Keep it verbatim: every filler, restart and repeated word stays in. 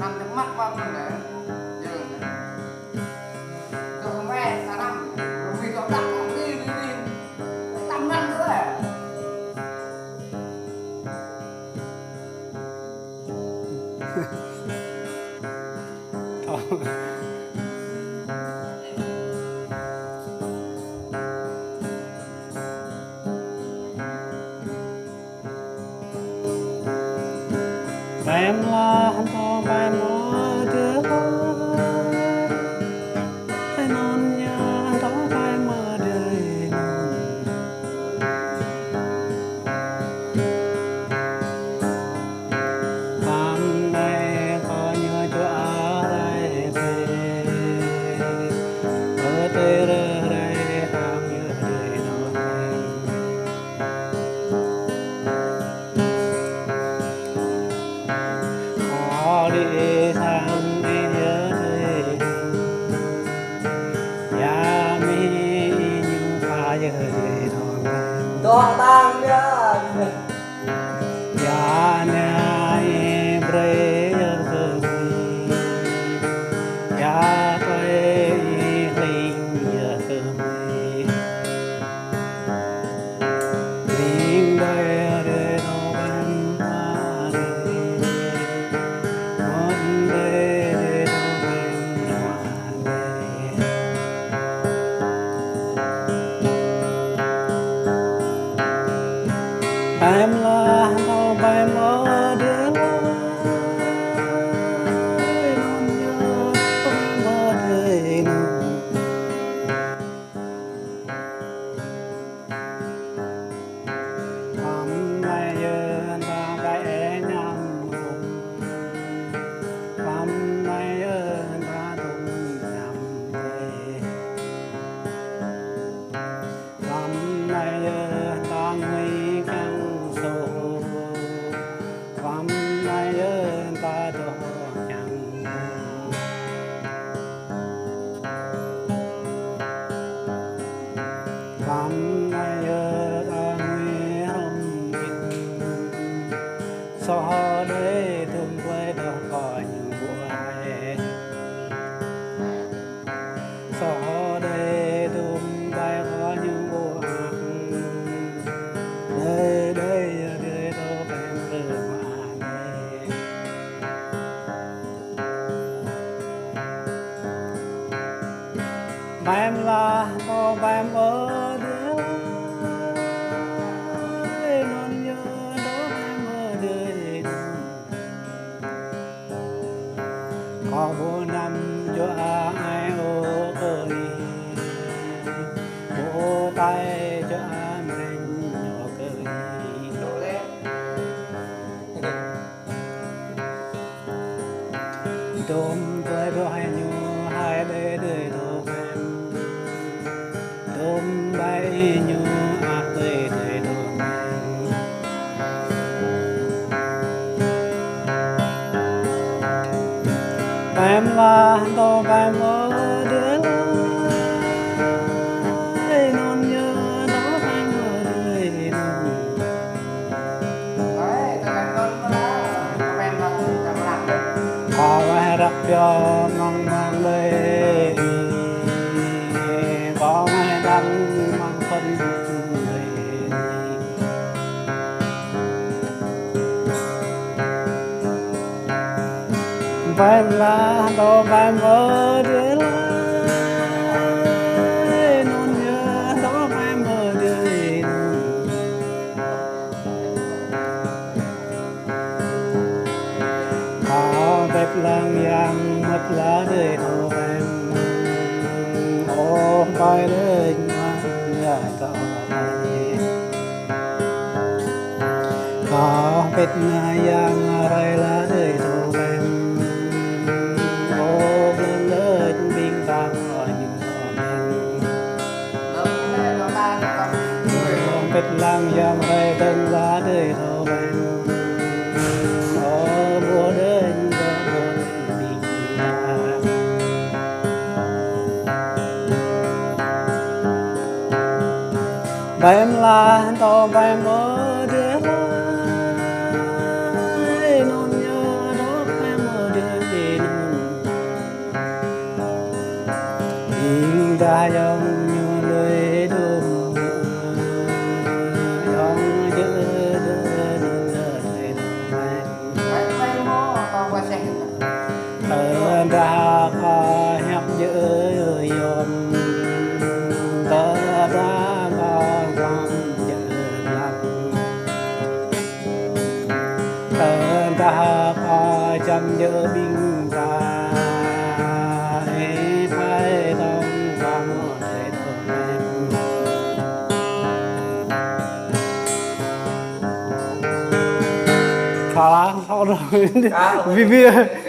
Ăn chăm măt mă mơ̆n anai. Yơh anai. Dŏ mơ̆n, ta năm. Rơmih dŏ đăk, rơmih, rơmih, rơmih. Tăm năm rơmih. Pem lah tŏ pem ơ adơi, anŭn yơh tŏ pem ơ adơi anŭn. Păm anai kơ ñu čuă rai bĕ, ơ adơi rơh rai hăng yơh adơi anŭn. Kâo đĭ sang ih yơh adơi. Yua mơ̆ ih ñu pha yơh adơi anŭn. Dŏ tăng yơh. Yua anai ih brơi yơh kơ mơi. Yua tơlơi ih hling yơh kơ mơi. Ling đơi adơi dŏ pem mă adơi. Mơ̆n đơi adơi dŏ pem mă adơi. Pem lah tŏ pem ơ adơi, anŭn yơh tŏ pem ơ adơi anŭn. Păm anai yơh ta ƀai añăm hrŏm. Păm anai yơh ta tŭm añăm tê. Păm anai yơh ta ngui kiăng soh. Păm anai yơh ta dŏ kiăng. Păm anai yơh ta ngui hrŏm ƀĭt. Soh đơi tŭm plơi dŏ kơ ñu ƀuh ai. Soh đơi tŭm ƀai kơ ñu ƀuh ai. Đơi đơi yơh adơi dŏ pem rơmah anai. Pem lah tŏ pem ơ adơi, anŭn yơh tŏ pem ơ adơi anŭn. Kâo ƀu năm čuă ai ôh kơ ih, ƀu tai čuă mrĕng ôh kơ ih. Tŭm plơi dŏ hai ñu hai đơi adơi dŏ pem. Tŭm ƀai ñu ăh đơi adơi dŏ pem. Pem lah tŏ pem ơ adơi, anŭn yơh tŏ pem ơ adơi anŭn. Kâo wơ̆t răk pioh mơ̆ng mơ̆ng lơi, kâo wơ̆t đăng mơ̆ng phŭn lơi. Pem lah tŏ pem ơ adơi, anŭn yơh tŏ pem ơ adơi anŭn. Kâo pĕt lăng yang mơ̆t lah adơi dŏ pem. Ơ ƀai lĕ mă yơh tŏ pem. Kâo pĕt na yang rai lah adơi dŏ pem. Ơ blơ̆ng lĕ ƀing ta kơ ñu dŏ pem. Pĕt lăng yang rai dơ̆ng lah adơi dŏ pem. Ơ ƀuh đơi dŏ ƀuh đơi ƀing ta. Pem lah tŏ pem ơ adơi, anŭn yơh tŏ pem ơ adơi Ơ, ƀing, ƀing,